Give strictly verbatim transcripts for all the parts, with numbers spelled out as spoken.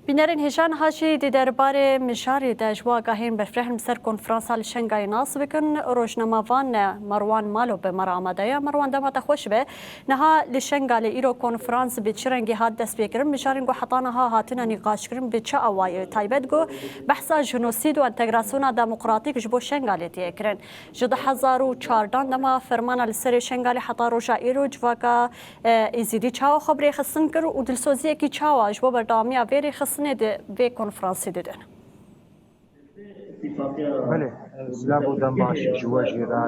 Bînerên hêja niha jî di derbarê mijarê de ji bo agahiyên berfireh li ser konferansa li Şengalê nas bikin. Rojnamevan Merwan Malo bi me re amade ye. Merwan, dema te xweş be. Niha li Şengalê îro konferans bi çi rengî hat destpêkirin? Mijarên ku heta niha hatine nîqaşkirin bi çi awayî? Taybet ku behsa jenosîd û entegrasyona demokratîk ji bo Şengalê tê kirin. Ji du hezar û çardan dema fermana li serê Şengalê heta roja îro civaka e, Êzidî çawa xwe bi rêxistin kir û dilsoziyekî çawa ji bo berdewamiya vê rêxistinê di vê konferansê didin? Belê, silav û dem baş ji we jî re,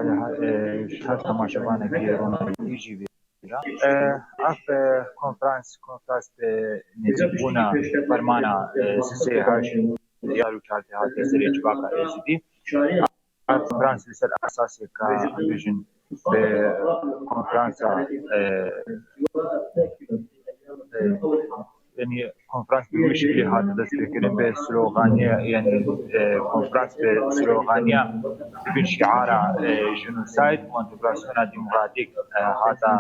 e, ji her temaşevanekî ronahî jî vê re. E, ev, e, konferans, konferans bi nêzîkbûna fermana, e, sisê heşt diyar û çardeh hate serê civaka Êzidî. Ev konferans li ser esasê ka em bêjin bi konferansa, e, e, yanî konferans bi wî şiklî hate destpêkirin, bi sloganiya, yanî, e, konferans bi slogania, bi şiara, e, jenosayd û entegrasyona demokratîk, e, hata,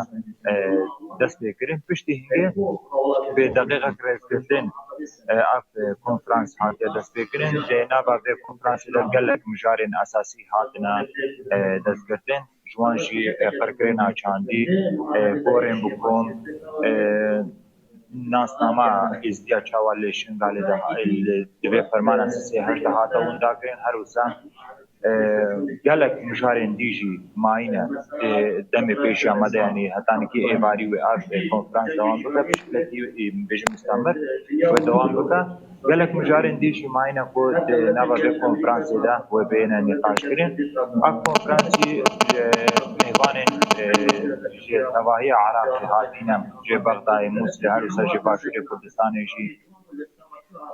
e, destpêkirin. Piştî hingê bi deqîqek rêzgirtin, e, ev, e, konferans hatiye destpêkirin. Di nava vê konferansê de gelek mijarên esasî hatine, e, destgirtin. Ji wan jî, e, qirkirina çandî, e, gorên bi kom, e, nasnama Êzidiya çawa li Şingalê de, li, di vê fermana sisê heşt de hate windakirin. Her wisa, e, gelek mijarên dî jî mayîne, e, demê pêşiya me de, yanî heta nikî êvarî wê ev, e, konferans dewam bike, bi şiklekî, e, bêjim mistemir wê dewam bike. Gelek mijarên dî jî mayîne ku di nava vê konferansê de wê bêne nîqaşkirin. Ev konferans jî, e, mêvanên, e, ji tevahiya Iraqê hatîne, ji Bexdayê, Mûsilê, her wisa ji Başûrê Kurdistanê jî,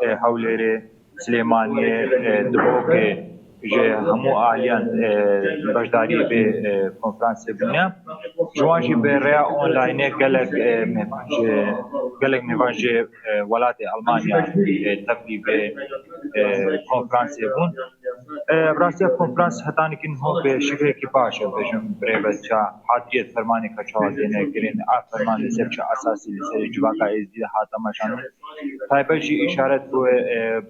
e, Hewlêrê, Silêmaniyê, e, Duhokê, ji hemû aliyan, e, beşdarî vê, e, konferansê bûne. Ji wan jî bi rêya onlaynê gelek, e, mêvan ji, gelek mêvan ji, e, welatê Almanya, e, tevlî vê, e, konferansê bûn. E, bi rastî ev konferans heta nikî niho bi şiklekî baş e, bêjim, bi rêveça hatiye fermanê ka çawa têne kirin, ev ferman li ser çi esasî li serê civaka Êzidî de hate meşandin. Taybet jî îşaret ku, e,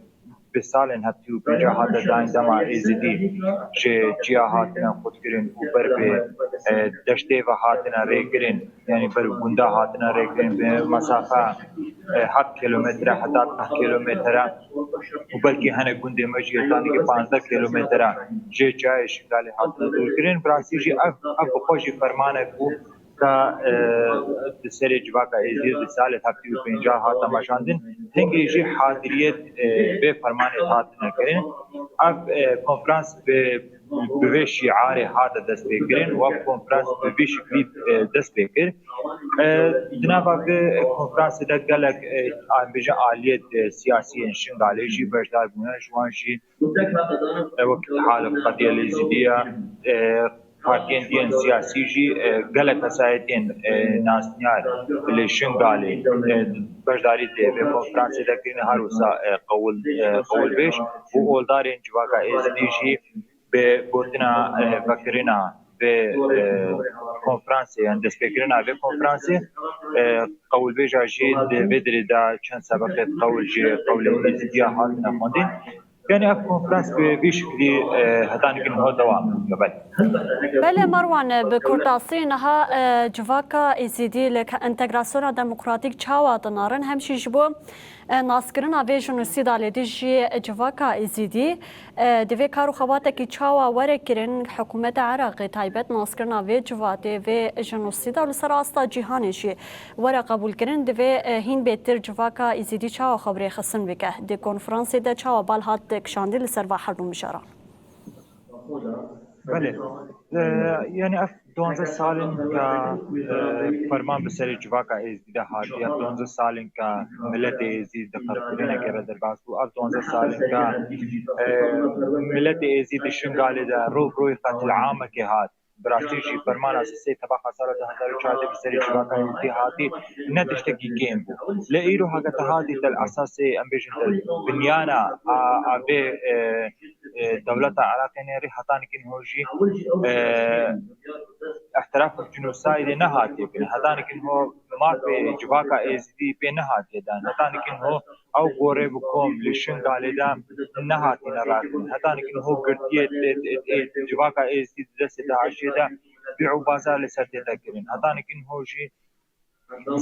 bi salên heftê û pênc hate dayîn dema Êzidî ji çiya hatine qutkirin û ber bi, e, deştê ve hatine rêkirin, yanî ber gunda hatine rêkirin bi mesafe, e, heft kilometre heta deh kilometre û belkî hinek gundê me jî heta nikî panzdeh kilometre ji çiyayê Şingalê hatine dûrkirin. Bi rastî jî ev, ev bi xwe jî fermanek bû ka, e, di serê civaka Êzidî di salê heftê û pênc hate meşandin. Hingê jî hadiriyê, e, vê fermanê hatine kirin. Ev, e, konferans bi, bi vê şiarê hate destpêkirin û ev konferans bi vî şiklî, e, dest pê kir. E, di nava vê konferansê de gelek, e, em bêjin aliyê, e, siyasî yên Şingalê jî beşdar bûne, ji wan jî, e, wek Îtihad Qediyê Êzidiya, e, partiyên diyên siyasî jî, e, gelek kesayetên, e, nasniyar li Şingalê, e, beşdarî di vê konferansê de kirine, her wisa, e, qewil, e, qewilbêj û oldarên civaka Êzidî jî bi gotina, e, vekirina vê, e, konferansê, yan destpêkirina vê konferansê, e, qewilbêja jî di vê dirê de çend sebeqê qewil ji qewlê Êzidiya hatine xwendin. Yanî ev konferans bi vî şiklî, e, heta nikî niho dewam dike. Belê. Belê Merwan, bi kurtasî niha, e, civaka Êzidî li ke-, entegrasyona demokratîk çawa dinarin, hem jî ji bo, e, naskirina vê jenosîda li dijî civaka Êzidî, e, divê kar û xebatekî çawa were kirin, hikûmeta Iraqê taybet naskirina vê civatê, vê jenosîda li ser asta cîhanê jî were qebûlkirin, divê, e, hîn bêtir civaka Êzidî çawa xwe bi rêxistin bike? Di konferansê de çawa bal hat kişandî li ser va her du mijaran? Belê. E, yanî ev duwazdeh sal in ka, e, ferman bi serê civaka Êzidî de hatiye. Ev duwazdeh sal in ka miletê Êzidî di qirkirinekê ve derbas bû. Ev duwazdeh sal in ka, e, miletê Êzidî di Şingalê de rov royê qetil'amekê hat. Bi rastî jî fermana sisê tebaqa sala du hezar û çardeh bi serê civaka Êzidî hatî ne tiştekî kêm bû. Lê îro heke te hatî tel esasê, em bêjin tel binyana a, a vê, e, e, dewleta Iraqê nêrî heta nikî niho jî, e, îtiraf bi cînosaydê nehatiye kirin. Heta nikî niho mafê civaka Êzidî pê nehatiye dan. Heta nikin ho ew gorê bi kom li Şingalê de nehatine rakirin. Heta nikin ho girtiyê ê, ê, ê civaka Êzidî di destê DAIŞê de bî û bazar li ser tête kirin. Heta nikin ho jî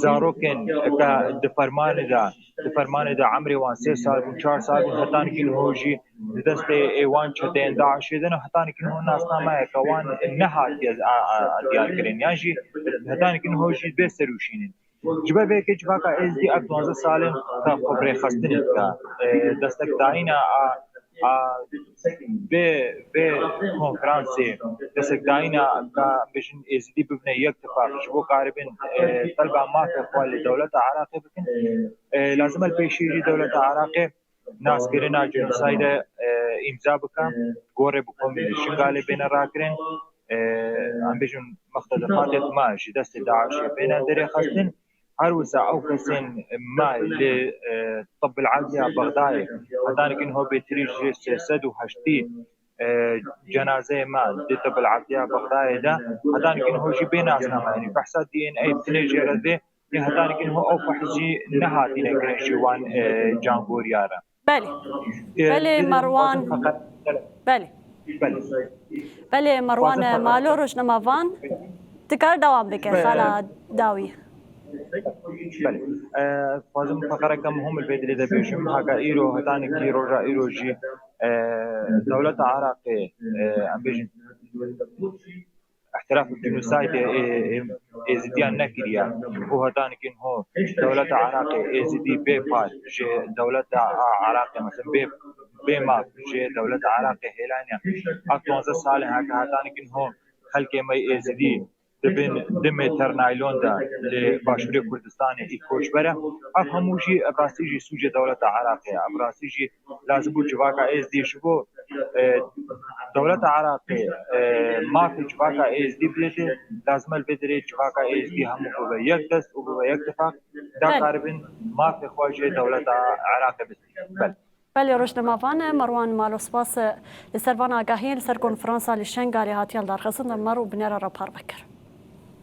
zarokên ke di fermanê de, di fermanê de emrê wan sê sal bûn, çar sal bûn, heta nikin ho jî di destê ê wan çeteyên DAIŞê de ne, heta nikin ho nasnameyeke wan nehatiye a, a, a diyar kirin. Yan jî heta nikin ho jî bê serûşînin. Ji ber vê yekê civaka Êzidî ev duwazdeh sal in ka xwe bi rêxistinê dike. E, destekdayîna a, a vê, vê konferansê, destekdayîna ka bêjin Êzidî bibine yek tifaq, ji bo karibin, e, telba mafê xwe li dewleta Iraqê bikin. E, lazim e li pêşî jî dewleta Iraqê naskirina cînosayde, e, îmza bike, gorê bi komî li Şingalê bêne rakirin. E, em bêjin muxtelefatê me ji destê DAIŞê bêne derêxistin. Her wisa ew kesên me li, e, Tibbil Adliya Bexdayê, heta nikin ho bêtirî ji sê sed û heştî, e, cenazeyê me di Tibbil Adliya Bexdayê de, heta nikin ho jî bê nasname, yanî fehsa D N A bi tinê jê re dê, heta nikin ho ew fehs jî nehatîne kirin ji wan, e, cangoriya re. Belê. E, Belê, Merwan. Belê. Belê. Belê, Merwan Malo, rojnamevan. Dikar dewam bike, xala Dawî. Belê. E, dixwazim feqereke muhim li vê dilê de bêjim. Haka îro, heta nikî roja îro jî, e, dewleta Iraqê, e, em bêjin, îtiraf bi cînosaytê ê, ê, Êzidiyan nekiriye û heta nikin ho dewleta Iraqê Êzidî bê par ji dewleta a Iraqê, mesela bê, bê maf ji dewleta Iraqê hêlaniye. Ev duwazdeh sal in heke heta nikin ho xelkê me Êzidî di bin dimê ternaylon de li Başûrê Kurdistanê î koçber e. Ev hemû jî ev rastî jî sûcê dewleta Iraqê ye. Ev rastî jî lazim bû civaka Êzidî ji bo, e, dewleta Iraqê, e, mafê civaka Êzidî bidê, lazim e li vê derê civaka Êzidî hemû bibe yek dest û bibe yek tifaq, da Belê. karibin mafê xwe ji dewleta Iraqê bistînin. Belê. Belê, rojnamevan Merwan Malo, spas li ser van agahiyên li ser konferansa li Şengalê hatiye lidarxistin, me rû binêra re parve kir.